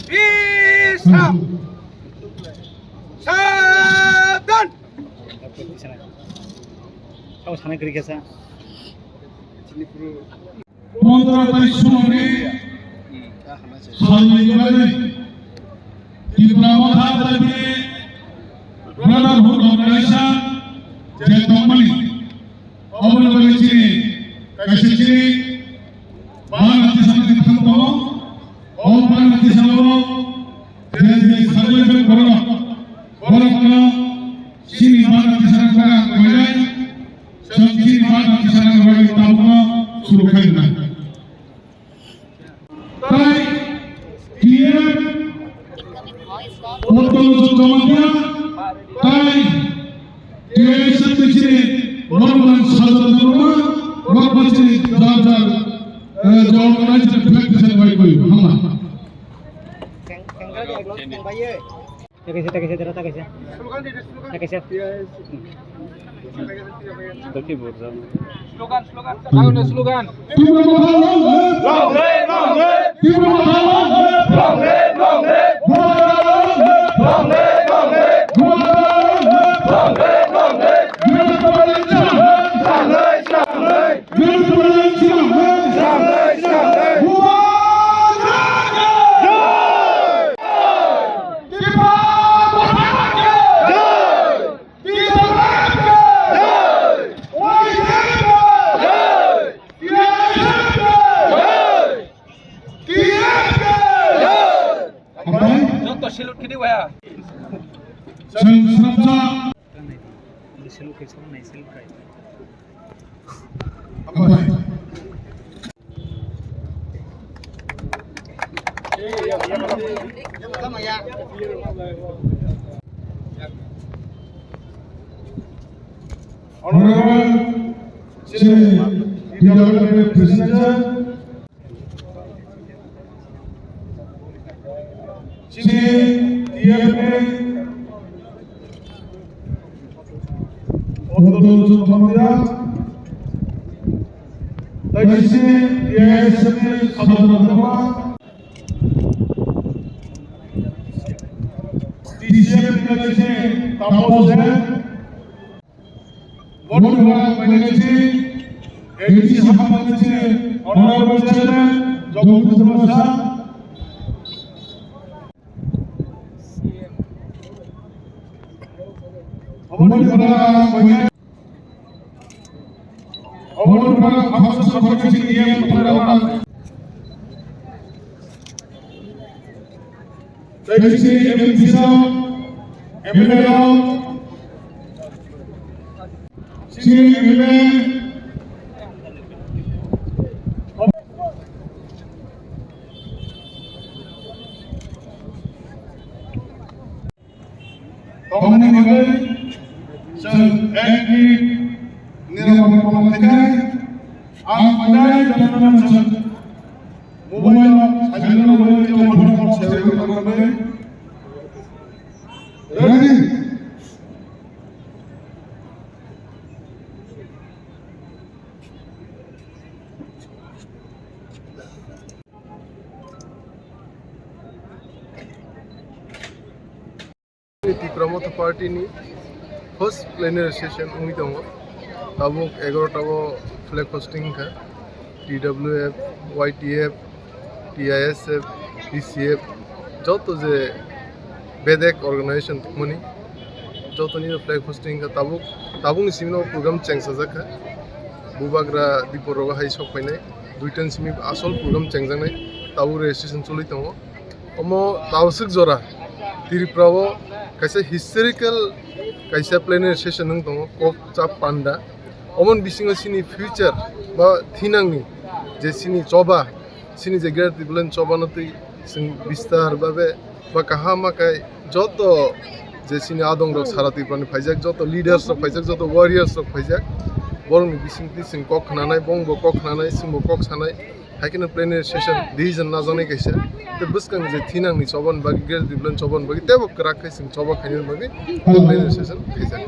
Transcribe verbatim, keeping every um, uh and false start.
Bisram! Sabdan! Kau sana kiri kesa. Pondro tarik sumoni salni bagwi Tipra Motha Jati Brotherhood Organization je tongmani, oboni bagwi chini kaisa chini Bharat Tisani thang tongo. O Bharat Tisani je je salvation borok, borokno chini Bharat Tisani borok koinai. Chwng chini Bharat Tisani bagwi tabukno suru khairoknai. Tai T F Uttol Jamatia, tai T I S F ni chini Monoman Sajal Dharma, Rokma chini jar jar, eh, Jamatia chini flag tisani bai koi, hama. Takaise, takaise, dara takaise. Takaise. Slogan, slogan. Slogan, slogan. Tipra Motha long live! Long live, long live! Tipra Motha long live! Long live, long live! Long live, long live! Long live, long live! Long live, long live! Long live, long live! Joto salute khe di waya. Salute khe, salute khe. Honorable Sri P W F President, Sri T F F Honorable Jamatia, tei Sri T I S F ni Sadar Adhipati, T C F ni Tapo Sen, Boni Bora Banerjee, A D C Hampati Honorable Chairman, Jagdish Debbarma sir. Boni Bora Banerjee, Boni Bora Banerjee, Deputy M P sir, M L A rok, senior M L A, tongmani bagwi chwng ek minute nirok tongmani khe ang phainai jotoni chwng mobile rok silent rok bai tongmani kok sewi tongmani. Ready? Tipra Motha Party ni first plenary session wngwi tongo. Tabuk egarota o flag hosting wngkha. T W F, Y T F, T I S F, T C F, joto je bedek organization tongmani, jotoni no flag hosting wngkha. Tabuk, tabukni simi no program chengsajakha. Bubagra dipor rogo hai sok phainai, duitan simi asol program chengjaknai, tabuk registration choli tongo. Omo tabaswk jora Tripura o kaisa historical kaisa plenary session wng tongo, kok chap panda. Omoni bisingo chini future ba thinangni je chini choba, chini je Greater Tipraland choba no twi chwng bistar babe ba kaham ma kai joto je chini adong rok sara Tripura ni phaijak, joto leaders rok phaijak, joto warriors rok phaijak, borok ni bising twi chwng kok khnanai, bong bo kok khnanai, chwng bo kok sanai. Hai kheno plenary session decision najaknai kaisa. Tei bwskang je thinangni choba ni bagwi, Greater Tipraland choba ni bagwi teibo kwrak khe chwng choba khainani bagwi plenary session khaijak.